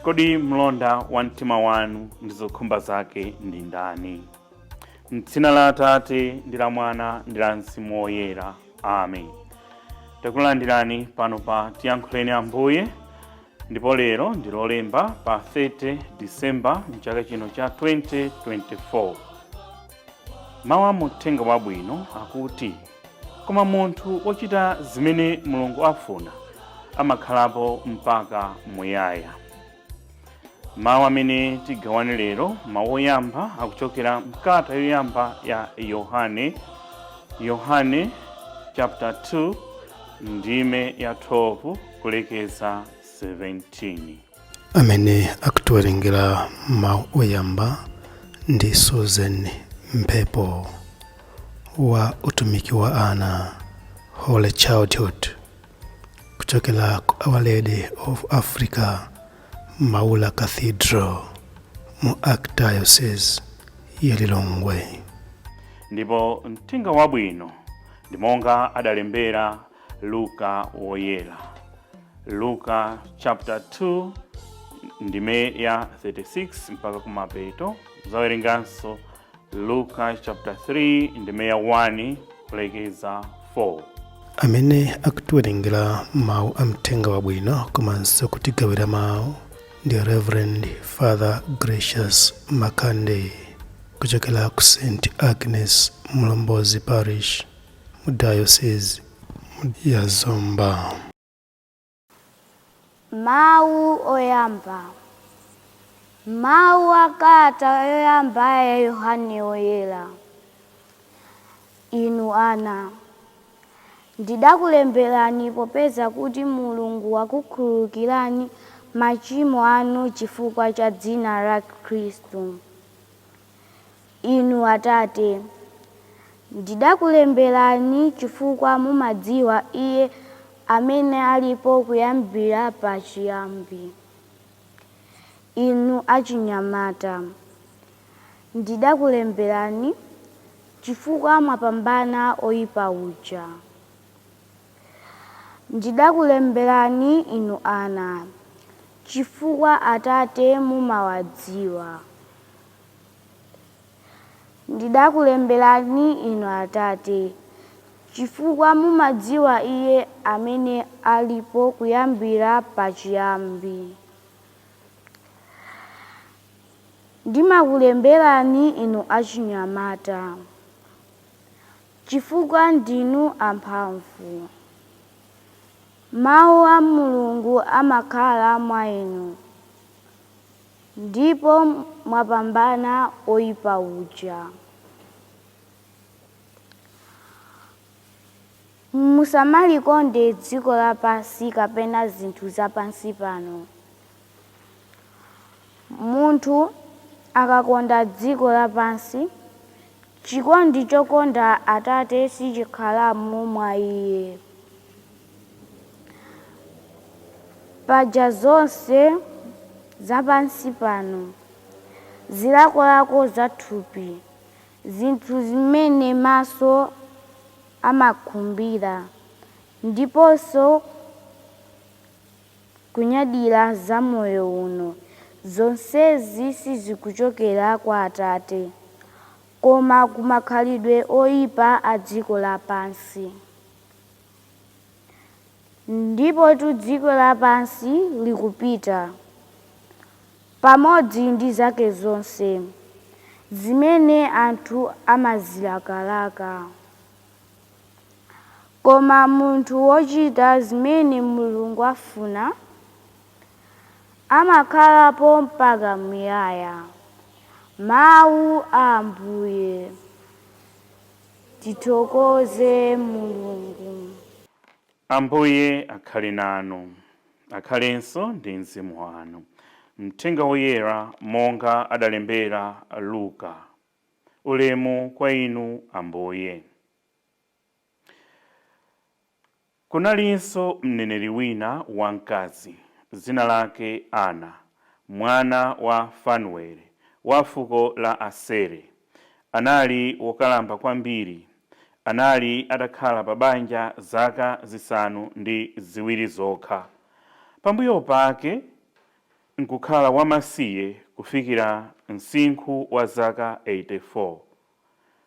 Kodi mlonda wa mtima wanu ndi zokhumba zake ndi ndani? M'dzina la Atate ndi la Mwana ndi la Mzimu Woyera, amen. Takulandirani pano pa Tiyankhuleni Ambuye, ndipo lero ndi Lolemba pa 30 December mchaka chino cha 2024. Mawu a muthenga wabwino akuti, koma munthu wochita zimene Mulungu afuna amakhalapo mpaka muyaya. Mawu amene tigawane lero, mawu oyamba akuchokera mkalata yoyamba ya Yohane, Yohane chapter 2 ndime ya 12 kulekeza 17. Amene akutiwerengera mawu oyamba ndi Susan Mphepo wa utumiki wa ana, Holy Childhood, kuchokera ku Our Lady of Africa Maula Cathedral mu Archdiocese ya Lilongwe. Ndipo mthenga wabwino ndi monga adalembera Luka Woyera, Luka chapter 2 ndime ya 36 mpaka kumapeto. Zawerenganso Luka chapter 3 ndime ya 1 kulekeza 4. Amene akutiwerengera mawu a mthenga wabwino komanso kutigawira mawu ndi Reverend Father Gracious Makande kuchokera ku St Agnes Mulombozi Parish mu Diocese ya Zomba. Mawu oyamba. Mawu a kalata yoyamba ya Yohane Woyera. Inu ana, ndidakulemberani popeza kuti Mulungu wakukhululukirani machimo anu chifukwa cha dzina la Khristu. Inu atate, ndidakulemberani chifukwa mumadziwa Iye amene alipo kuyambira pachiyambi. Inu achinyamata, ndidakulemberani chifukwa mwapambana oyipa uja. Ndidakulemberani inu ana, chifukwa Atate mumawadziwa. Ndidakulemberani inu atate, chifukwa mumadziwa Iye amene alipo kuyambira pachiyambi. Ndimakulemberani inu achinyamata, chifukwa ndinu amphamvu. Mawu a Mulungu amakhala mwa inu, ndipo mwapambana oyipa uja. Musamalikonde dziko lapansi kapena zinthu zapansi pano. Munthu akakonda dziko lapansi, chikondi chokonda Atate sichikhalamo mwa iye. Paja zonse zapansi pano, zilakolako za thupi, zinthu zimene maso amakhumbira, ndiponso kunyadira za moyo uno, zonsezi sizikuchokera kwa Atate, koma kumakhalidwe oyipa a dziko lapansi. Ndipotu dziko lapansi likupita, pamodzi ndi zake zonse zimene anthu amazilakalaka. Koma munthu wochita zimene Mulungu afuna amakhalapo mpaka muyaya. Mawu a Ambuye. Tithokoze Mulungu. Ambuye akhale nanu, akhalenso ndi mzimu wanu. Mthenga Woyera monga adalembera Luka. Ulemu kwa inu, Ambuye. Kunalinso mneneri wina wamkazi, dzina lake Ana, mwana wa Fanuele, wa fuko la Asere. Anali wokalamba kwambiri. Anali atakhala pa banja zaka 7 zokha. Pambuyo pake Nkukhala wamasiye kufikira msinkhu wa zaka 84.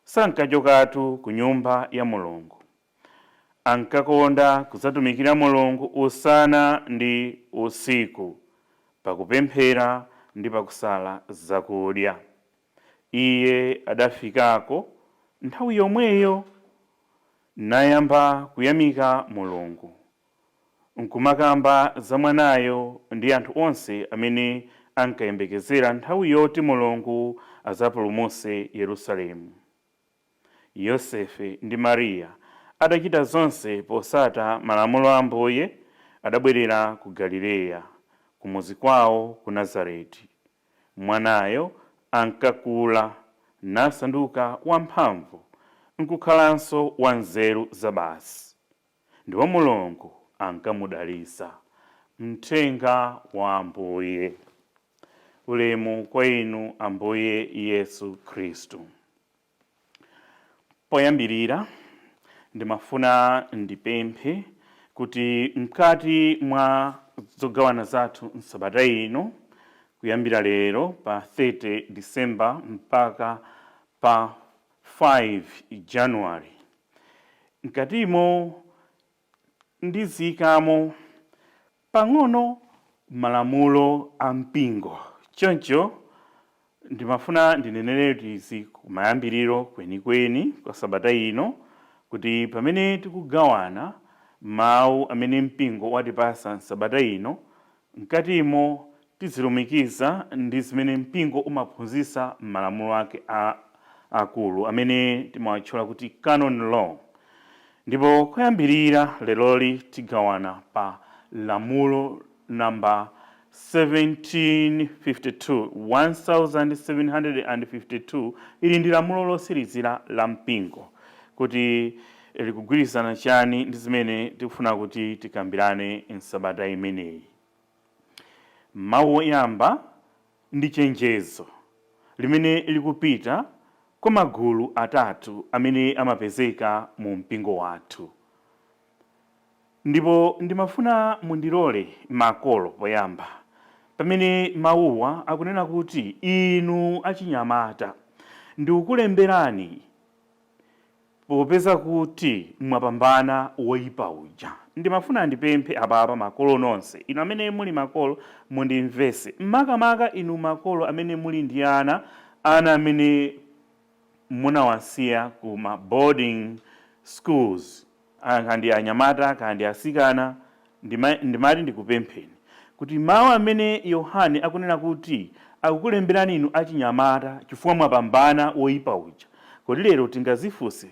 Sankachokatu ku nyumba ya Mulungu. Ankakonda kudzatumikira Mulungu usana ndi usiku, pakupemphera ndi pakusala zakudya. Iye adafikako nthawi yomweyo nayamba kuyamika Mulungu, nkumakamba za mwanayo ndi anthu onse amene ankayembekezera nthawi yoti Mulungu azapulumutse Yerusalemu. Yosefe ndi Mariya adachita zonse posata malamulo a Ambuye, adabwerera ku Galileya, kumuzi kwawo ku Nazareti. Mwanayo ankakula nasanduka wamphamvu, nkukhalanso wanzeru zabasi, ndipo Mulungu ankamudalitsa. Mthenga wa Ambuye. Ulemu kwa inu, Ambuye Yesu Khristu. Poyambirira ndimafuna ndipemphe kuti mkati mwa zogawana zathu msabata ino, kuyambira lero pa 30 December mpaka pa 5 January, mkatimo ndiziyikamo pang'ono malamulo a mpingo. Choncho ndimafuna ndineneretu izi kumayambiriro kwenikweni kwa sabata ino, kuti pamene tikugawana mawu amene mpingo watipasa msabata ino, mkatimo tizilumikiza ndi zimene mpingo umaphunzitsa m'malamulo ake akulu amene timawatchula kuti canon law. Ndipo kuyambirira leroli tigawana pa lamulo namba 1752, 1752. Ili ndi lamulo losirizira la mpingo. Kuti likugwirizana chani ndi zimene tikufuna kuti tikambirane msabata imeneyi? Mawu oyamba ndi chenjezo limene likupita kwa magulu atatu amene amapezeka mu mpingo wathu. Ndipo ndimafuna mundilole makolo poyamba, pamene mawuwa akunena kuti, "Inu achinyamata, ndikukulemberani popeza kuti mwapambana woyipa uja." Ndimafuna ndipemphe apapa makolo nonse, inu amene muli makolo, mundimvese, makamaka inu makolo amene muli ndi ana, ana amene munawasiya ku ma boarding schools, kandi anyamata kandi asikana. Ndimati ndikupempheni kuti mawu amene Yohane akunena kuti akukulemberani inu achinyamata chifukwa mwapambana woyipa uja, kodi lero tingazifunse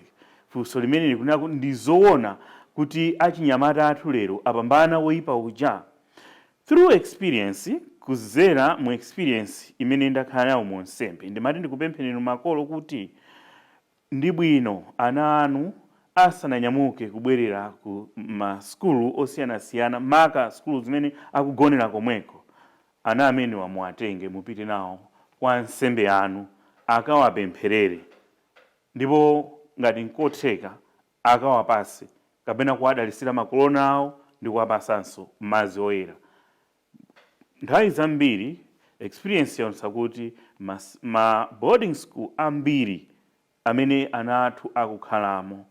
funso limene likunena kuti ndi zoona kuti achinyamata athu lero apambana woyipa uja? Through experience, kuzera mu experience imene ndakhala nayo mu nsembe, ndimati ndikupempheni inu makolo kuti ndi bwino ana anu asananyamuke kubwerera ku masukulu osiyanasiyana, maka sukulu zimene akugonera komweko, ana amene wamuwatenge, mupite nawo kwa ansembe anu akawapempherere, ndipo ngati nkotheka akawapase kapena kuwadalisira makolona awo ndi kuwapasanso madzi oyera. Nthawi zambiri experience yaonetsa kuti ma boarding school ambiri amene ana athu akukhalamo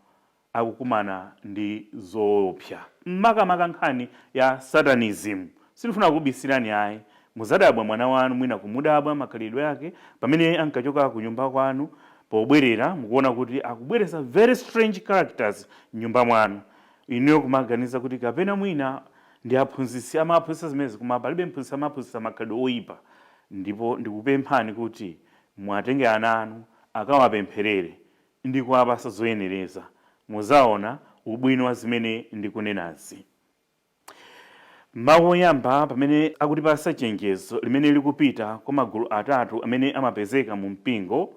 akukumana ndi zoopsa, makamaka nkhani ya satanism. Sindifuna kubisirani ayi, muzadabwa mwana wanu, mwina kumudabwa makhalidwe ake pamene ankachoka ku nyumba kwanu, pobwerera mukuona kuti akubweretsa very strange characters m'nyumba mwanu. Inuyo kumaganiza kuti kapena mwina ndi aphunzitsi amaphunzitsa zimenezi, koma palibe mphunzitsi amaphunzitsa makhalidwe oyipa. Ndipo ndikupemphani kuti mwatenge ana anu akawapempherere ndi kuwapasa zoyenereza. Muzaona ubwino wa zimene ndikunenazi. Mawu oyamba, pamene akutipasa chenjezo limene likupita kwa magulu atatu amene amapezeka mu mpingo,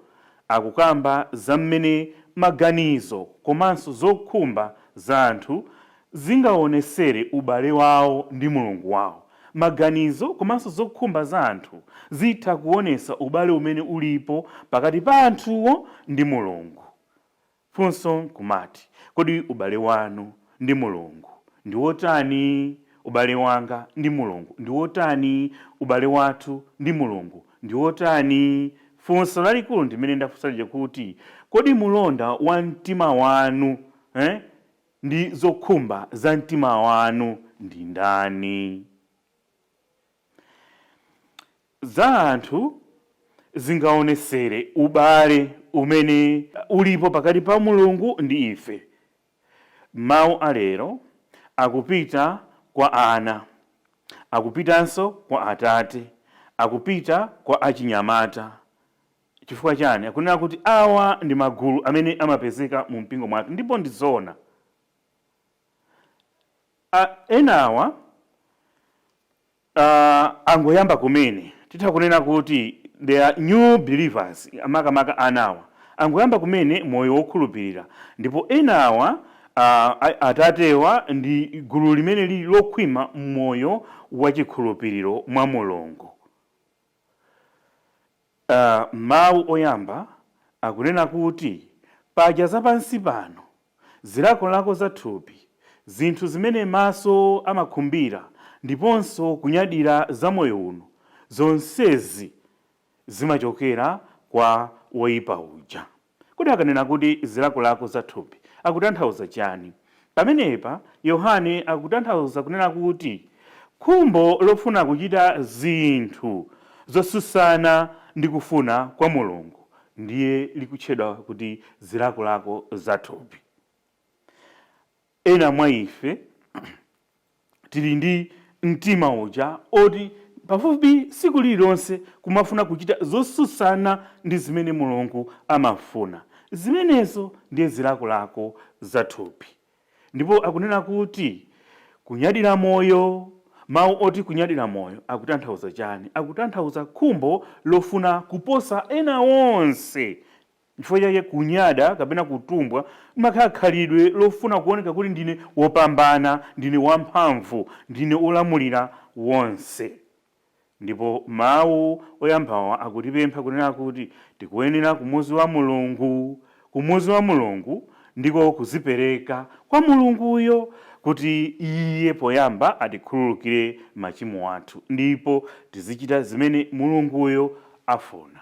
akukamba za mmene maganizo komanso zokhumba za anthu zingaonesere ubale wawo ndi Mulungu wawo. Maganizo komanso zokhumba za anthu zitha kuonesa ubale umene ulipo pakati pa anthuwo ndi Mulungu. Funso nkumati, kodi ubale wanu ndi Mulungu ndi wotani? Ubale wanga ndi Mulungu ndi wotani? Ubale wathu ndi Mulungu ndi wotani? Funso lalikulu ndimene ndafunsa lija kuti, kodi mulonda wa mtima wanu ndi zokhumba za mtima wanu ndi ndani? Za anthu zingaonesere ubale umene ulipo pakati pa Mulungu ndi ife. Mawu alero akupita kwa ana, akupitanso kwa atate, akupita kwa achinyamata. Chifukwa chani? Akunena kuti awa ndi magulu amene amapezeka mu mpingo mwathu, ndipo ndi zoona. Enawa angoyamba kumene, titha kunena kuti they are new believers, makamaka anawa angoyamba kumene moyo wokhulupirira. Ndipo enawa, atatewa, ndi gulu limene lili lokhwima moyo wachikhulupiriro mwa Mulungu. Mawu oyamba akunena kuti paja zapansi pano, zilakolako za thupi, zinthu zimene maso amakhumbira, ndiponso kunyadira za moyo uno, zonsezi zimachokera kwa woyipa uja. Kodi akanena kuti zilakolako za thupi akutanthauza chani? Pamenepa Yohane akutanthauza kunena kuti khumbo lofuna kuchita zinthu zosusana ndi kufuna kwa Mulungu ndiye likutchedwa kuti zilakolako za thupi. Ena mwa ife tili ndi mtima uja oti pafupi tsiku lililonse kumafuna kuchita zosusana ndi zimene Mulungu amafuna. Zimenezo ndiye zilakolako za thupi. Ndipo akunena kuti kunyadira moyo. Mawu oti kunyadira moyo akutanthauza chani? Akutanthauza khumbo lofuna kuposa ena onse. Chifukwa chake kunyada kapena kutumbwa makhala khalidwe lofuna kuoneka kuti ndine wopambana, ndine wamphamvu, ndine wolamulira wonse. Ndipo mawu oyambawa akutipempha kunena kuti tikuyenera kumuziwa Mulungu. Kumuziwa Mulungu ndiko kuzipereka kwa Mulunguyo kuti iye poyamba atikhululukire machimo athu, ndipo tizichita zimene Mulunguyo afuna.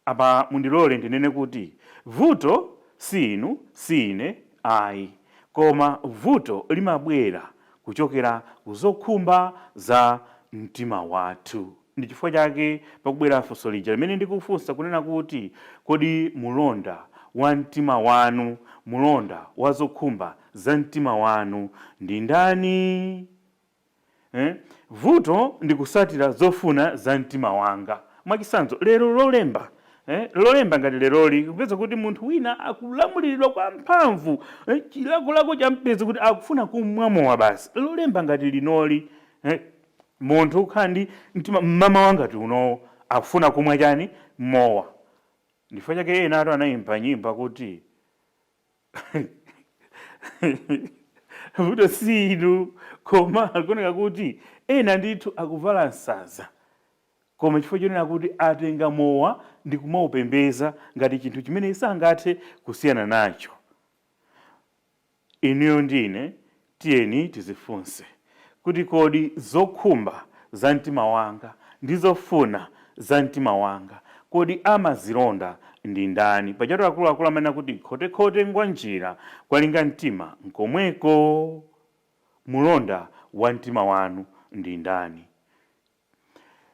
Apa mundilole ndinene kuti vuto si inu, si ine ayi, koma vuto limabwera kuchokera kuzokhumba za mtima wathu. Ndi chifukwa chake pakubwera funso lija limene ndikufunsa kunena kuti, kodi mulonda wa mtima wanu, mulonda wa zokhumba za mtima wanu ndi ndani? Vuto ndi kusatira zofuna za mtima wanga. Mwachisanzo, lero lolemba, lolemba ngati leroli, kupeza kuti munthu wina akulamuliridwa kwa mphamvu, chilakolako champeza kuti akufuna kumwa mowa basi. Lolemba ngati linoli, munthu ukhala ndi mtima mmama wangati unowo akufuna kumwa chani? Mowa. Ndifukwa chake ena atu anayimba nyimba kuti vuto si inu, koma akuoneka kuti ena ndithu akuvala nsaza, koma chifukwa chonena kuti atenga mowa ndi kumaupembeza ngati chinthu chimene sangathe kusiyana nacho. Inuyo ndine tiyeni tizifunse kuti, kodi zokhumba za mtima wanga ndi zofuna za mtima wanga, kodi amazilonda ndi ndani? Pajatu akuluakulu amanena kuti khotekhote ngwa njira, kwalinga mtima nkomweko. Mulonda wa mtima wanu ndi ndani?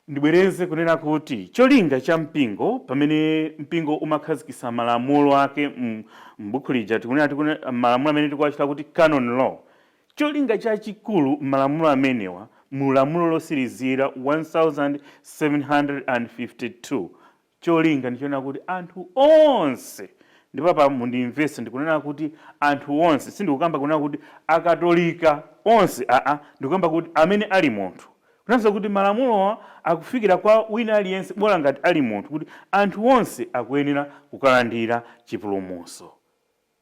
Ndibwereze kunena kuti cholinga cha mpingo, pamene mpingo umakhazikitsa malamulo ake m'buku lija tikunena malamulo amene tikuwatchula kuti canon law, cholinga chachikulu malamulo amenewa, mu lamulo losirizira 1752, cholinga ndichonena kuti anthu onse, ndipo apa mundimvetse, ndikunena kuti anthu onse, sindikukamba kunena kuti Akatolika onse, aa, ndikukamba kuti amene ali munthu, kunenso kuti malamulowa akufikira kwa wina aliyense bola ngati ali munthu, kuti anthu onse akuyenera kukalandira chipulumutso.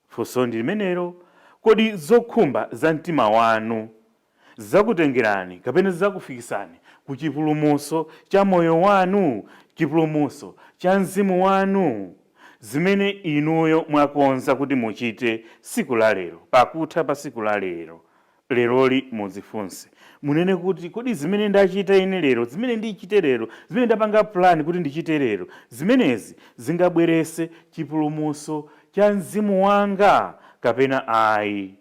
Funso ndi limenelo: kodi zokhumba za mtima wanu zakutengerani kapena zakufikisani ku chipulumutso cha moyo wanu, chipulumutso cha mzimu wanu? Zimene inuyo mwakonza kuti muchite siku la lero, pakutha pa siku la lero. Leroli muzifunse, munene kuti, kodi zimene ndachita ine lero, zimene ndichite lero, zimene ndapanga plan kuti ndichite lero, zimenezi zingabwerese chipulumutso cha mzimu wanga kapena ayi?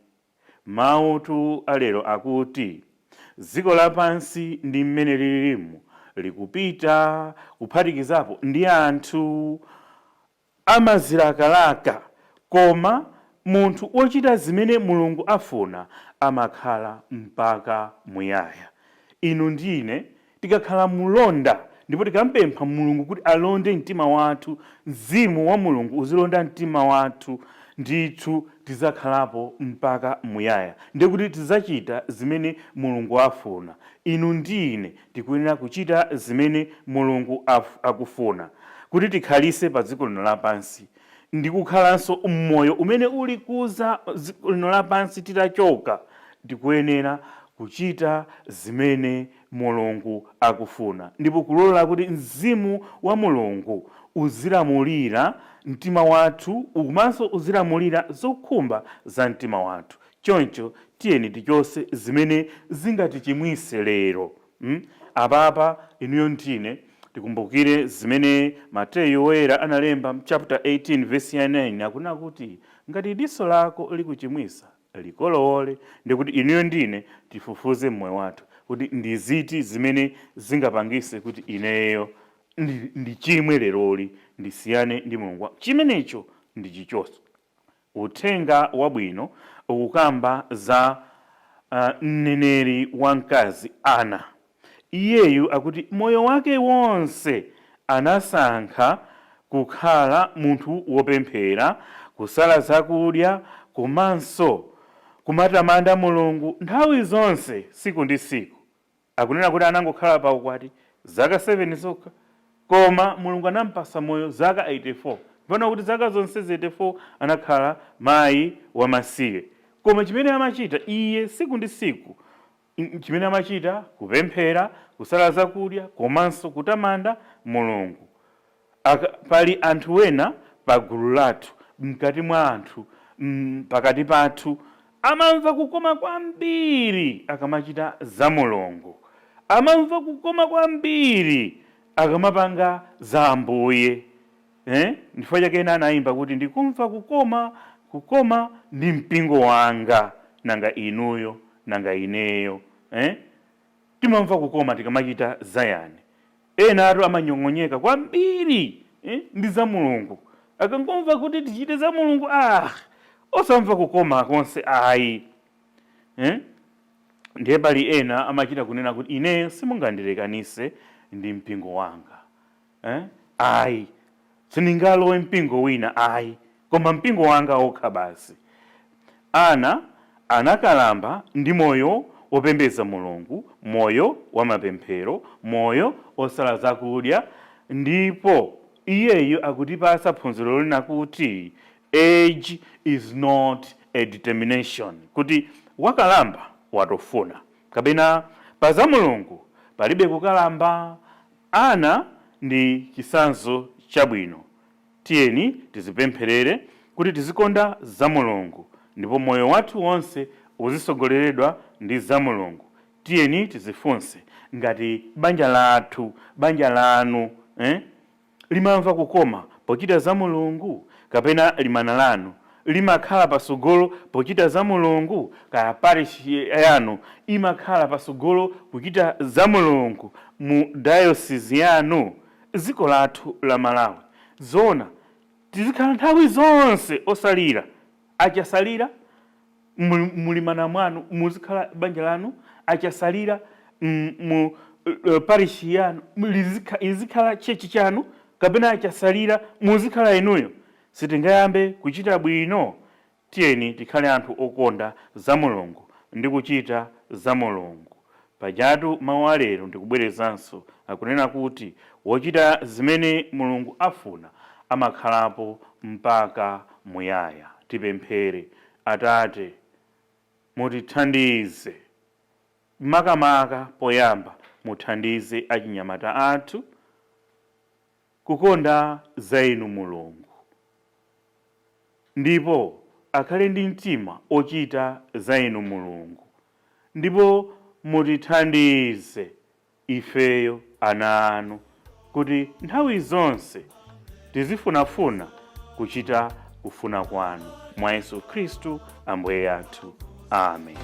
Mautu alero akuti dziko lapansi ndi mmene lililimu likupita, kuphatikizapo ndi anthu amazilakalaka, koma munthu wochita zimene Mulungu afuna amakhala mpaka muyaya. Inu ndine tikakhala mulonda ndipo tikampempha Mulungu kuti alonde mtima wathu, mzimu wa Mulungu uzilonda mtima wathu, ndithu tizakhalapo mpaka muyaya, ndikuti tizacita zimene Mulungu afuna. Inu ndine tikuyenera kuchita zimene Mulungu akufuna kuti tikhalise pa dziko lino lapansi ndi kukhalanso mmoyo umene uli kuza dziko lino lapansi titachoka. Tikuyenera kuchita zimene Mulungu akufuna ndipo kulola kuti mzimu wa Mulungu uzilamulira mtima wathu komanso uzilamulira zokhumba za mtima wathu. Choncho tiyeni tichose zimene zingatichimwise lero. Apapa inuyo ndine tikumbukire zimene Mateyu Woyera analemba chapter 18 verse ya 9, akunena kuti ngati diso lako likuchimwisa, likolowole. Ndikuti inuyo ndine tifufuze mmoyo wathu kuti ndiziti zimene zingapangise kuti ineyo ndichimwe leroli, ndisiyane ndi Mulungu. Chimenecho ndichichonso. Uthenga wabwino ukukamba za mneneri wamkazi Ana. Iyeyu akuti moyo wake wonse anasankha kukhala munthu wopemphera, kusala zakudya komanso kumatamanda Mulungu nthawi zonse, siku ndi siku. Akunena kuti anangokhala pa ukwati zaka 7 zokha, koma Mulungu anampasa moyo zaka 84. Pano kuti zaka zonse 84 anakhala mayi wamasiye, koma chimene amachita iye siku ndi siku, chimene amachita kupemphera, kusala zakudya komanso kutamanda Mulungu. Pali anthu wena pa gulu lathu, mkati mwa anthu, pakati pathu, amamva kukoma kwambiri akamachita za Mulungu, amamva kukoma kwambiri akamapanga za Ambuye, eh? Ndifukwa chake ena anayimba kuti ndikumva kukoma, kukoma ndi mpingo wanga. Nanga inuyo, nanga ineyo, eh? Timamva kukoma tikamachita zayani? Ena atu amanyong'onyeka kwambiri, eh? Ndi za Mulungu. Akangomva kuti tichite za Mulungu, ah, osamva kukoma konse ayi, eh? Ndiye pali ena amachita kunena kuti ineyo simungandilekanise ndi mpingo wanga, eh? Ayi, sindingalowe mpingo wina ayi, koma mpingo wanga okha basi. Ana anakalamba ndi moyo wopembedza Mulungu, moyo wa mapemphero, moyo osala zakudya, ndipo iyeyo akutipasa phunziro lina kuti age is not a determination, kuti wakalamba watofuna kapena pa za Mulungu palibe kukalamba. Ana ndi chisanzo chabwino. Tiyeni tizipempherere kuti tizikonda za Mulungu ndipo moyo wathu wonse uzisogoleredwa ndi za Mulungu. Tiyeni tizifunse ngati banja lathu, banja lanu, eh? limamva kukoma pochita za Mulungu, kapena limana lanu limakhala pasogolo pochita za Mulungu, kaya parish yanu imakhala pasogolo kuchita za Mulungu, mu diocese yanu, dziko lathu la Malawi. Zona tizikhala nthawi zonse osalira, achasalira mulimana mwanu, muzikhala banja lanu achasalira, mu parish yanu izikhala church chanu, kapena achasalira muzikhala inuyo, sitingayambe kuchita bwino. Tiyeni tikhale anthu okonda za Mulungu ndi kuchita za Mulungu. Pajatu mawu alero, ndikubwerezanso, akunena kuti wochita zimene Mulungu afuna amakhalapo mpaka muyaya. Tipemphere. Atate, mutithandize, makamaka poyamba muthandize achinyamata athu kukonda za inu Mulungu, ndipo akhale ndi mtima ochita za inu Mulungu. Ndipo mutithandize ifeyo ana anu kuti nthawi zonse tizifunafuna kuchita kufuna kwanu, mwa Yesu Khristu Ambuye athu. Amen.